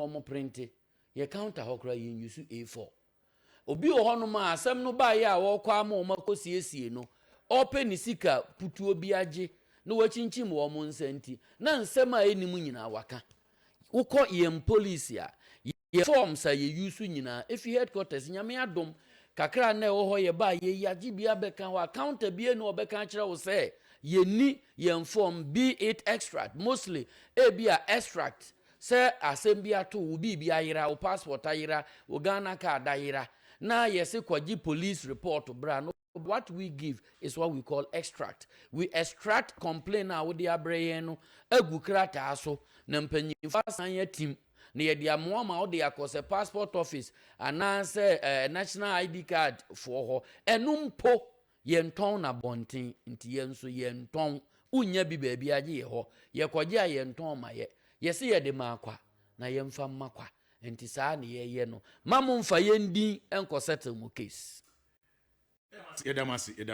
wɔn printe. Yɛ counter hɔ koraa yɛn use A4. Obi wɔ hɔnom a asɛm no baeɛ a wɔrekɔ ama wɔn akɔsiesie no, ɔrepɛ ne sika putuo bi agye na wakyinkyim wɔn nsa nti, na nsɛm a ɛnni mu nyinaa waka. Wokɔ yɛn police a, yɛn forms a yɛ use nyinaa ɛfi headquarters. Nyame adom, kakra a na ɛwɔ hɔ yɛbaa yɛyi agye bi abɛka hɔ a, counter bi ni ɔbɛka akyerɛ wo sɛ yɛnni yɛn form, be it extract, mostly ebi a extract sɛ asɛm bi ato wo, biribi ayera, wo passport ayera, wo Ghana Card ayera, na yɛse kɔgye police report bra no, what we give is what we call extract. We extract complaint a wode abrɛ yɛn no agu krataa so na mpanyinfo asan atim na yɛde amoa ma wode akɔ sɛ passport office anaasɛ national ID card foɔ hɔ. Ɛno mpo yɛntɔn na bɔnten, nti yɛn nso yɛntɔn. Wonya bi baabi agye yɛ hɔ, yɛkɔgye a yɛntɔn ma yɛ. Yɛse yɛde ma akwa na yɛmfa mma kwa, nti saa ne yɛyɛ no. Ma mo mfa yɛn din nkɔ settle mo case. Yɛda mo ase, yɛda